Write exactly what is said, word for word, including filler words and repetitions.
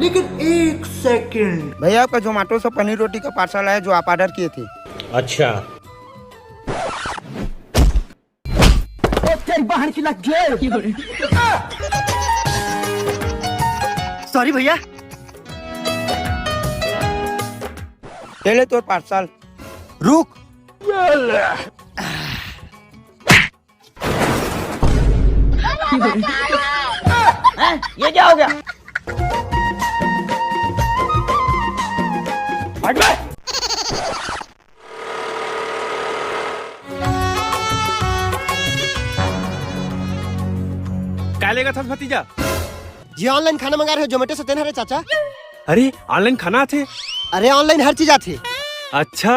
लेकिन एक सेकंड। भैया, आपका जोमेटो से पनीर रोटी का पार्सल आया जो आप ऑर्डर किए थे। अच्छा। सॉरी भैया। ये ले तोर पार्सल। रुक। हैं? ये क्या हो गया? हट बे। काय लेगत हस भतीजा? जी, ऑनलाइन खाना मंगा रहे हो जोमेटो से, तेन हरे चाचा। अरे, ऑनलाइन खाना आथे? अरे, ऑनलाइन हर चीज आथे। अच्छा,